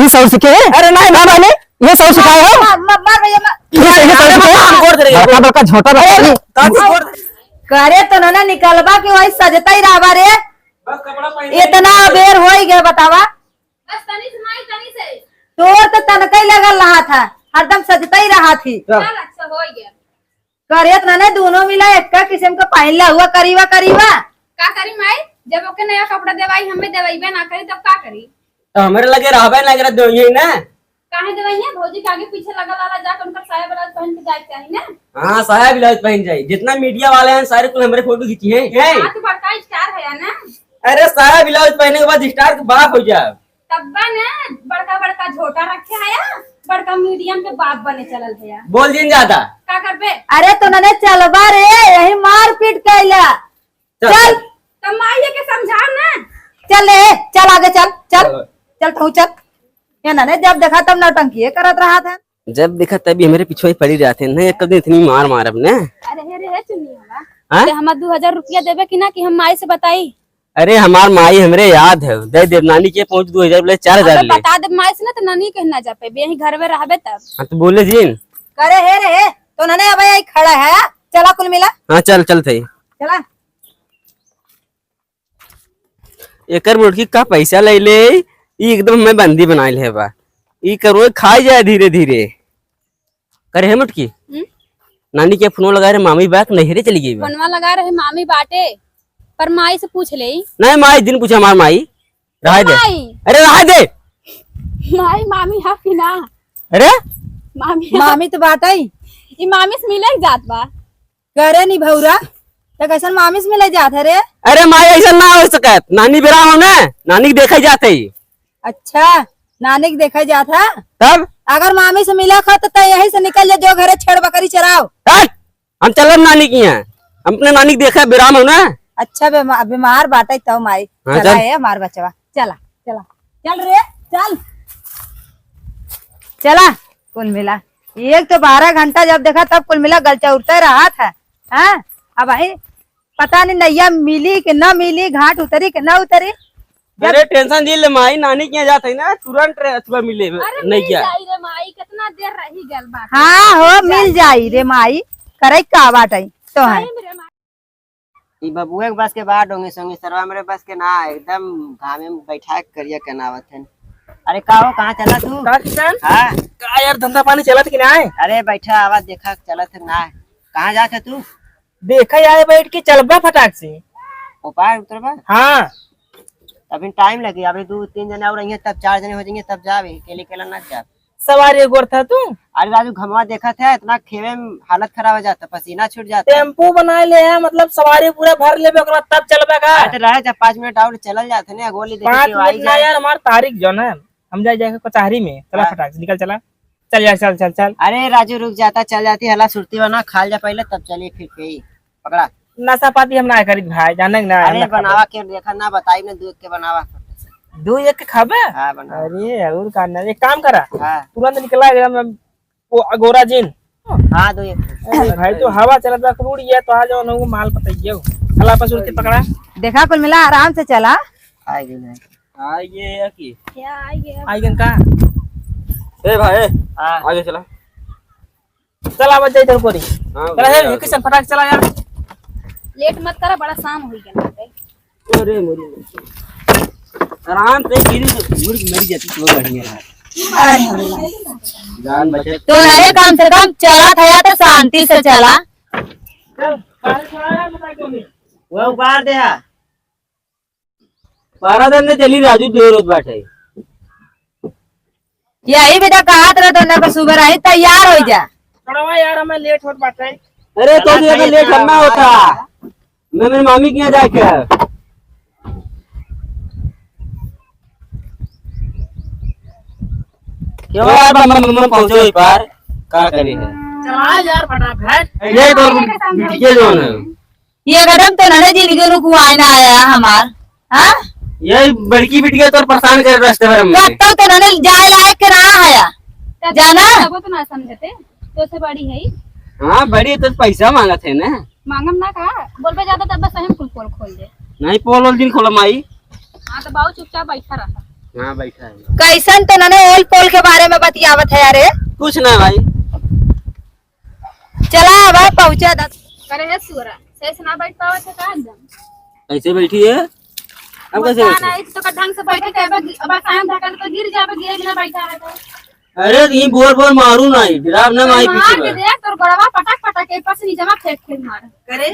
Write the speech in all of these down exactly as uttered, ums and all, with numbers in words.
ये सौर सिखाए? अरे नहीं, ना माने, ये सौर सिखाए हो? मार, मार, मार भैया, मार। ये, ये सौर सिखाए? बड़का, बड़का झोटा बता दे। करे तो ना, ना निकलबा कि वही सजता ही रहबा रे। बस कपड़ा पहन ले। इतना अबेर होई गया, बतावा। बस तनी से माई, तनी से। तोर तो तनका ही लगल रहा था, हरदम सजता ही रहा थी। चल। चल, अच्छा होई गया। करे त ना, ना दोनों मिला एक्का किस्म का पहिनला हुआ करीबा, करीबा। का करी माई, जब ओके नया कपड़ा देवाई, हमें देवाईबे ना करी, तब का करी? तो हमरे लगे रहबे ना करत देवइहैं ना। काहे देवइहैं? भौजी के आगे पीछे लगल वाला जाके उनकर साया ब्लाउज पहन के जाए के चाही ना। हाँ, साया ब्लाउज पहन जाई। जितना मीडिया वाले हैं, सारे कुल हमरे फोटो खींची हैं। हाँ, तू बड़का स्टार है ना। अरे, साया ब्लाउज पहने के बाद स्टार के बाप हो जाए। तब्बा ने बड़का बड़का झोटा रखे हया, बड़का मीडियम के बाप बने चलल हया। बोल जिन ज्यादा। का करबे? अरे तो नने चलबा रे, यही मारपीट कैला। चल, चल। चल। तब माई के समझाओ ना। चल रे, चल आगे चल, चल। चलो। चल तू चल। ये नने जब देखा तब नौटंकी करत रहा था। जब देखा तभी हमरे पिछुआ ही पड़ी रहते हैं। नहीं, एक दिन इतनी मार मारब ने। अरे हे रे, हे चुन्नी वाला। हाँ? अरे हमार दो हजार रुपया देबे कि ना कि हम माई से बताई? अरे हमार माई हमरे याद है, दे देब। नानी के पहुँच दो हजार बोले चार हजार अबे ले। बता देब माई से ना तो नानी कहीं ना जा पाबे, यहीं घर में रहबे तब। हाँ तो बोले जिन। करे हे रे, तो नने अब यही खड़ा है, चला कुल मिला। हाँ चल, चल थे। चला। एकर मोटकी का पैसा ले ले, ई एकदम हमें बंदी बनाए ले बा। ई करो खाई जाए धीरे धीरे। करे हे मोटकी? हम्म? नानी के फोन लगा रहे, मामी बाक नैहरे चली गई बा। फोनवा लगा रहे, मामी बाटे, पर माई से पूछ ले। नहीं माई, दिन पूछा हमार माई। रहा दे। माई। अरे रहा दे। माई, मामी हा कि ना? अरे? मामी हा। मामी तो बाटे। ई मामी से मिले जात बा। करे नी भौरा, त कैसन मामी से मिले जात है रे? अरे माई, ऐसा ना हो सकत। नानी बेरा हो ना, नानी के देखे जात है। अच्छा, नानी के देखे जात है? तब? अगर मामी से मिले खा तो तै यहीं से निकल जा, जो घरे छेड़ बकरी चराओ। हट! हम चलब नानी के यहाँ, हम अपने नानी के देखे बेरा हो ना। अच्छा, बेमा-, बीमार बाटे तो माई। हाँ, चला चल। ए हमार बचवा, चला, चला, चल रे, चल, चला। कुल मिला एक तो बारह घंटा जब देखा तब कुल मिला गलचा उड़ता रहा था। हाँ, अब आई पता नहीं नैया मिली कि ना मिली, घाट उतरी कि ना उतरी। जब अरे टेंशन जी ले माई, नानी के यहाँ जात है ना, तुरंत रे अथवा मिले अरे नहीं मिल क्या? जाई रे माई, कितना देर रही गल बात। हाँ हो, मिल जाई रे माई, करे का बात है तो है। सही में रे माई। ई बबुए के बस के बात होंगे संगे सरवा, मेरे बस के ना, एकदम घामे में बैठा के करिया कनावत है। अरे का हो, कहाँ चला तू? का किसान? हाँ। का यार, धंधा पानी चलत कि ना है? अरे बैठा, आवाज देखा चलत है ना है। कहाँ जात है तू? देखा यार, बैठ के चलबा फटाक से। ऊपर उतरबा? हाँ। अभी टाइम लगी, अभी दो तीन जने और आइए, तब चार जने हो जाएंगे, तब जावे, अकेले अकेला ना जा। सवारी एक गोर था तू। अरे राजू, घमवा देखत है, इतना खेवे में हालत खराब हो जाता, पसीना छूट जाता। टेम्पू बनाए ले है, मतलब सवारी पूरा भर लेबे, ओकर बाद तब चलबे का? अरे तो रहे, जब पाँच मिनट और चलल जाते ना, गोली देखी पाँच के आई मिनट ना जाए। यार, हमार तारीख जौन है, हम जाए जाके कचहरी में। चला हाँ। फटाक से निकल चला, चल यार, चल, चल, चल। अरे राजू रुक जाता, चल जाती, हला सुरती बना, खाल जा पहले, तब चलिए फिर पे ही। पकड़ा। नशा पाती हम ना करी भाई, जाने के ना, अरे हम ना खाबे। बनावा के देखा ना, बताई ना, दूध के बनावा। दूध एक के खाबे? हाँ, बनावा। अरे, और का ना, एक काम करा। हाँ। तुरंत निकला एकदम, वो अगोरा जिन। हाँ, दो एक। अरे भाई, तो हवा चलत बा, कुरुड़ गया, तो आ जाओ ना, वो माल पता ही हो। हला पर सुरती पकड़ा। देखा, कुल मिला आराम से चला। आ गए ना। आ गए या की? क्या आ गया? आ गए का? ए भाई, हाँ। आगे चला। चल, आवाज जाई तेरे कोरी। हाँ, चला, भैया, हे, किशन, फटाक चला यार। लेट मत करा, बड़ा शाम हो गया बाटे। अरे, मोरी, मोरी। आराम से गिरी तो मुड़ के मरी जाती, तो बढ़िया रहा। जान बचे। तो रहे, कम से कम चला था या तो शांति से चला। वो उबार दे हा। बारह दिन में चली राजू, देर होत बाटे। यही बेटा कहत रहे तो ना, बस सुबह रही, तैयार हो जा। पकड़वा यार, हमें लेट होत बाटे। अरे, तो ज्यादा लेट करना होता। मैं मेरे मामी के यहाँ जाके आया। क्यों यार, मम्मी, मम्मी पहुंचो एक बार, का करे है? चला यार फटाफट। ये तो बिटिया जो है। ये कदम तो नने जिंदगी रुकवाए ना आया हमार, हाँ? ये बड़की बिटिया तो परेशान करे रास्ते भर में। कब तक तो नने जाए लायक के रहा है, जाना? तब तो ना समझते, तो से बड़ी है। हाँ, बड़ी तो पैसा मांगत है ना। मांगम ना का? बोलबे ज्यादा तब बस हम कुल पोल खोल दे। नहीं, पोल वोल दिन खोलम माई। हाँ, तो बाबू चुपचाप बैठा रहा। हाँ, बैठा है। कैसन तो नने ओल पोल के बारे में बतियावत है, अरे? कुछ ना भाई। चला अब पहुँचा दस। करे है सुअरा, सही से ना बैठ पावत है का एकदम? कैसे बैठी है? अब कैसे पता बैठी? ना, एक तो का ढंग से बैठे के, अब, अब कान ढकल तो गिर जाबे, गिरे बिना बैठा है तो। अरे, ये बोल बोल मारू ना, डराव ना अरे माई मार पीछे के बा। देख, तोर गोड़वा पटक पटक के ऊपर से नीचे में फेंक फेंक मार। करे,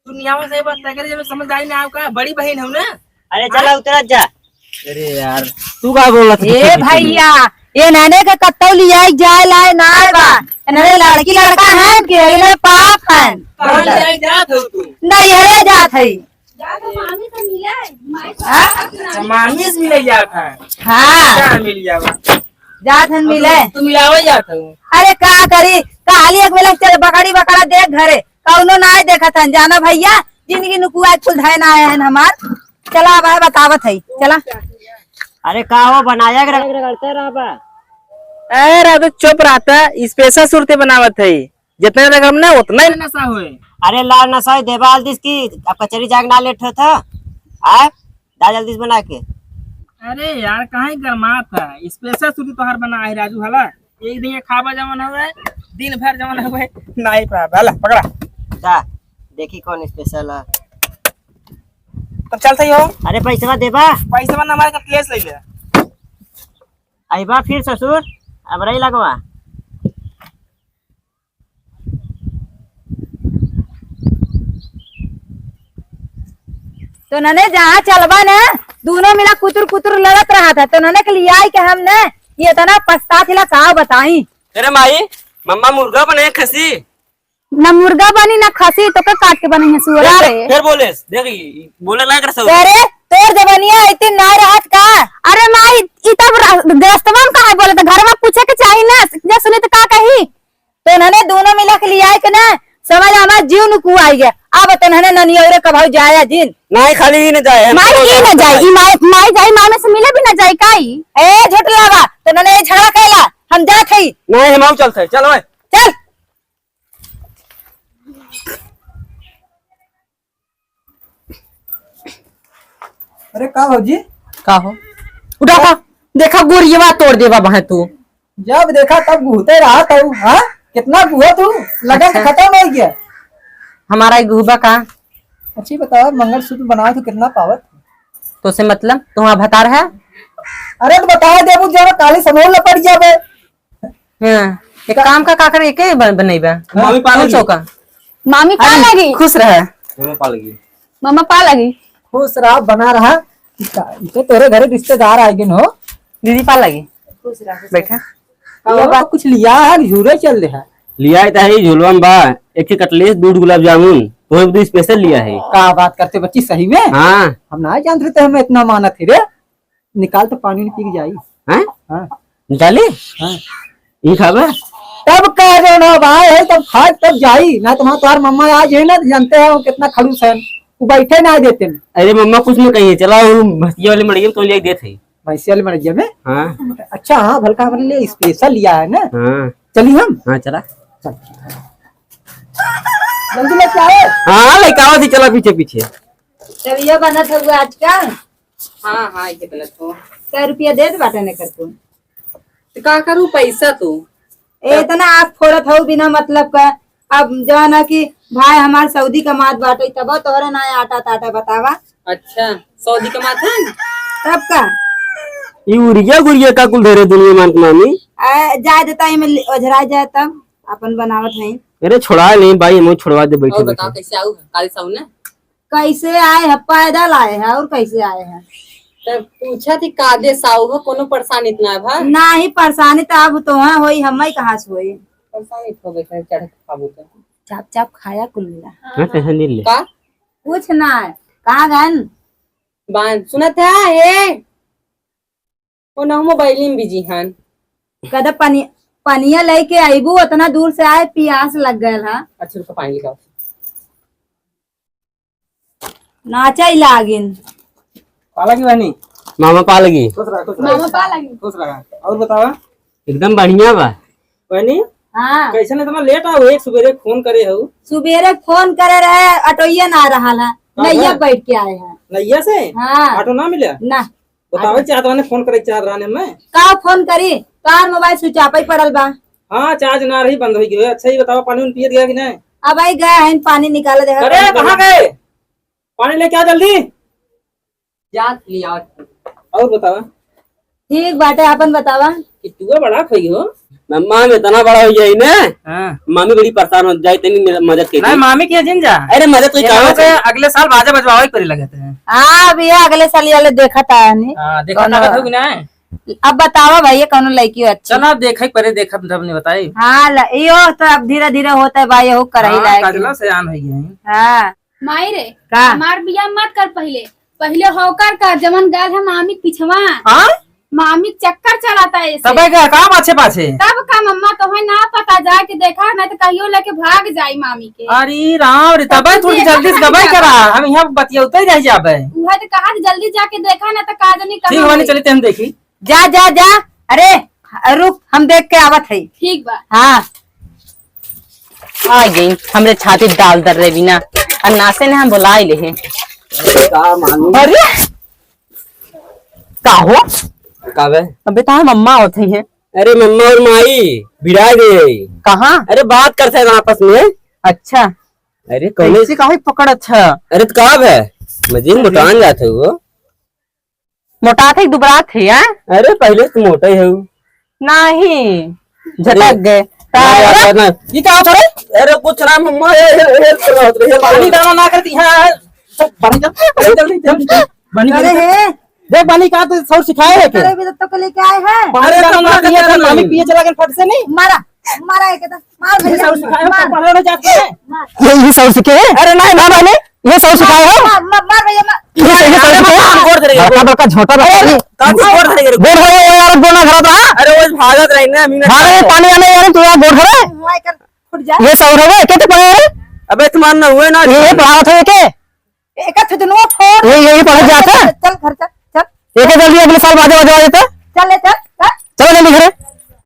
दुनिया में से बस तगड़े जब समझदारी ना आपका, बड़ी बहन हूँ ना। अरे चला उतरा जा। अरे यार, तू का बोलत है ए पीछे पीछे में? भैया, ये नने के कत्तौ लियाई जाए लाए ना बा। नने लड़की लड़का है कि ये पाप है। कहाँ ले जात हो तू? नहीं, अरे जात है। जात है मामी से मिले। हाँ? अच्छा, मामी से मिले जात है। हाँ। क्या मिल जावा? जात हन मिले। तू मिलावे जात हो? अरे का करी, कहली एक बेला चल बकरी बकरा देख घरे, कौनो नाय देखत हन। जाना भैया, जिंदगी नुकुआ कुल धैन आए हन हमार। चला अब है बतावत है, चला। अरे का हो बनाया के रगड़ते रहबा? अरे अब चुप रहता, special सुरते बनावत है, जितने रगड़म ना उतना ही नशा होए। अरे लाल नशा है, देवाल दिस की अब कचहरी जाके ना लेट होता। आए दा जल्दी से बना के। अरे यार, काहे गरमात है? Special सुरती तोहार बना है राजू हला। एक दिन ये खाबा जवन हवे, दिन भर जवन हवे, नाई पाबे। हला, पकड़ा। दा, देखी कौन special है। तब चलते ही हो। अरे पैसवा देबा? पैसवा ना हमारे कटलेस ले ले। अइबा फिर ससुर, अब रही लगवा। तो नने जहाँ चलबा न, दूनो मिला कुतुर कुतुर लड़त रहत है। तो नने के लियाई के हम न, ये इतना पछतात हिला का बताई। अरे माई, मम्मा मुर्गा बने खसी? ना मुर्गा बनी ना खसी, तो के काट के बनी है सुअरा फिर, रे। फिर बोले, देख, ई बोले ना कर सकते। अरे, तोर जबनिया इतनी ना रहत का? अरे माई, ई तब र-, गृहस्थवन का है बोले, तो घर में पूछे के चाही ना, जे सुनी तो का कही? तो इन्हने दोनों मिला के लियाए के ना, समझ हमार जीव नुकु आई गया। अब तो इन्हने ननियौरे कभाऊ जाया जिन। नहीं, खाली ही न जाए, हम माई तो ई न जाए, ई माई, माई जाई, मामे से मिले भी न जाई काई? ए, झुटलावा, तो इन्हने ये झगड़ा कैला, हम जात हई। नहीं, हम आऊ चलते, चल ओए। चल। अरे का भौजी? का हो? उठा का? देखा गोरियवा तोड़ देबा बहे तू। जब देखा तब घूते रहा तू, हाँ? कितना घूहो तू? लगन अच्छा। खत्म हो गया। हमारा ही घूबा का? अच्छी बताओ, मंगलसूत्र बनाओ तो कितना पावत? तो से मतलब तुम्हारा भतार है? अरे तो बता देबू जरा काली समोल लपट जाबे। हाँ, एक काम का, का करे, के बन-, बनइबा? मामी पा लगी। चौका। मामी पा अरे, लगी। खुश रहे। मामा पा लगी। मामा पा लगी। खुश रहा, बना रहा। ई तो तोरे घरे रिश्तेदार आए दिन हो। दीदी पा लगी। खुश रहा, खुश बैठा। रहा। ये बात कुछ लिया है, झूरे चल रहा है। लिया है ताही झुलवा में बा, एक ठे कटलेट, दो गुलाब जामुन, तो हम तो special लिया है। का बात करते बच्ची, सही में? हाँ। हम ना जानते थे, हमें इतना मानत है रे। निकाल तो पानी नहीं पी के जाई। हैं? हाँ। निकाले? हाँ। ये खाबा? तब कह रहे ना भाई, है तब खाए तब जाई, ना तो वहाँ तुम्हार मम्मा आज है ना, तो जानते हैं वो कितना खड़ूस है, वो बैठे ना देते हैं। अरे मम्मा कुछ नहीं कहिए, चला वो भतिया वाले मड़िया में तो ले देते हैं। भैंसिया वाले मड़िया में? हाँ। अच्छा, हाँ, भलका हमने लिए special लिया है ना? हाँ। चली हम? हाँ, चला। चल। जल्दी लेके आओ। हाँ, लेके आओ, जी, चला पीछे पीछे। चलिए बनत हुआ आजकल। हाँ, हाँ, ये गलत हो। सौ रुपया देत बाटे ने कर तू। तो का करू पैसा तू? ए, इतना आँख फोड़त हऊ बिना मतलब का। अब जौन है कि भाई हमार सऊदी कमात बाटे, तब तोहरे ना आटा ताटा बतावा। अच्छा, सऊदी कमात है? तब का? ई उरिया गुरिया का कुल धरे दुनिया मान के मामी? आ, जाए देता, इमे लि-, ओझरा जाए तब अपन बनावत है। अरे छोड़ा नहीं भाई, हम छोड़वा दे बैठे और बैठे। बताओ कैसे आऊ है? काली साहू ने? कैसे आए है? पैदल आए है और कैसे आए है? तब पूछा थी कादे साहू हो, कोनो परेशानी तो ना है भा? नाही परेशानी तो अब तो है होई, हम ही कहाँ से होई? परेशानी तो होबे करे, चढ़ के खाबो तो। चाप चाप खाया कुल मिला। हाँ, टेंशन नहीं ले। का? कुछ ना है। कहाँ गन? बान, सुनत है, हे? ओ ना, मोबाइल में बिजी हन। कदा पानी, पनिया लेके आईबू, उतना दूर से आए, पियास लग गयल हा। अच्छा, रुको, पानी लेके आओ। नाचा ही लागिन। पाला की बहनी? मामा पालगी। खुश रहा, खुश रहा। मामा पालगी। खुश रहा। और बतावा? एकदम बढ़िया बा। बहनी? हाँ। कैसे ने इतना लेट आओ? एक सुबेरे फोन करे हो। सुबेरे फोन करे रहे, ऑटोइया ना रहा ला। हाँ, नैया हाँ। बैठ के आए हैं। नैया से? हाँ। ऑटो ना मिला? ना। बतावे चाहत रहने, फोन करे चाहत रहने मैं। का फोन करी? तोहार मोबाइल स्विच ऑफ ही पड़ल बा। हाँ, चार्ज ना रही, बंद होइ गयो। अच्छा, ये बतावा, पानी उनी पियत गया कि नहीं? अब आई गए हैं, पानी निकाले देखा। अरे, कहाँ गए? पानी लेके आ जल्दी। जात लिया। और बतावा? ठीक बाटे, आपन बतावा। कि तू बड़ा खोई हो। मम्मा, हम इतना बड़ा हो जाई ना। हाँ। मामी बड़ी परेशान हो जाई, तनी मेरा मदद कर नहीं, दी। मामी के जिन जा। अरे, मदद कोई ये काम लोग है। अगले साल बाजा बजवावे के पड़ी लगत है। हाँ, अब ये अगले साल ये वाले देखा था नहीं। हाँ, देखा कौनो था, देखा कि नहीं? अब बतावा भाई, ये कौनो लड़की हो अच्छी? चला, अब देखे के परे, देखा तब नहीं बताई। हाँ, ल-, यो तो अब धीरे धीरे होता है भाई, यो करही हाँ, लायक काजला है। सयान हो गया है। हाँ। माई रे, का? हमार बियाह मत कर पहिले, पहिले होकर का जवन गाल है मामी के पिछवा। हाँ? मामी के चक्कर चलाता है ऐसे। तबे का, का पाछे पाछे? तब का मम्मा, तोहे ना पता, जाके देखा, नहीं तो कहियो लेके भाग जाई मामी के। अरे राम रे, तबे तबे थोड़ी देखा जल्दी से ना दवाई जाबे। करा, हम यहाँ बतियौते रह जाबे। उहे तो कहा, जल्दी जाके देखा ना तो का जानी ठीक कहाँ बनी, होई। चली ते हम देखी। जा, जा, जा। अरे, रुक, हम देख के आवत है। ठीक बा। हाँ। आ गई, हमरे छाती डाल दर रे बिना। और नासे ने हम बुलाई ले हैं। अरे, का मामी? अरे, का हो? का बे? अबे, तार मम्मा होत ही हैं। अरे, मम्मा और माई भिड़ा गए। कहाँ? अरे, बात करते हैं आपस में। अच्छा। अरे, कौन ऐसे काहे पकड़? अच्छा। अरे, तो का बे? मजे में मोटान जाते हो। मोटात है, दुबरात है, हाँ? अरे, पहिले से मोटा ही है वो। नहीं, झटक अरे, गए। नहीं, यार, अरे, नहीं। ये क्या होता है? अरे, कुछ ना, मम्मा, ये, ये, ये कर रहा होता है, ये पानी डाला ना करती, हाँ, हाँ। सब बनी जल्दी, बनी जल्दी, जल्दी, जल्दी, बनी अरे जल्दी। हे। देख, बनी कहाँ तो सौर सिखाए है क्या? अरे, अभी तो, तो के लेके आए हैं। पानी अरे, डाला ना करती है, मामी पिए चला गए फट से नहीं। मारा, मारा है क्या? मार ये भैया, सब सिखाए हो, मार। पढ़ने जाते हैं। मार। ये, ये सब सीखे हैं? अरे नहीं, ना माने, ये सब सिखाए हो? मार, मार, मार भैया, मार। ये, ये सब सीखे हैं? मार, मार, मार। बड़का, बड़का झोटा बड़का। अरे, काफी जोर धरे रे। गोड़ धरे, वो यार, गोड़ ना धरा था। अरे, वो भागत रही ना, मीना भाग रे, खाओ। पानी आने यार, तू यार गोड़ धरे। हुआ कर, फुट जा। ये सब रहे, क्या तो पड़े रे? अबे, तुम्हार ना हुए ना। ये पढ़ा था ये के? एक थुथुनुआ फोड़। ये, ये, ये पढ़ा जाता है? चल, घर चल, चल। ये के जल्दी अगले साल बाजा बजवा देता? चल, ले चल, चल। चलो जल्दी घरे।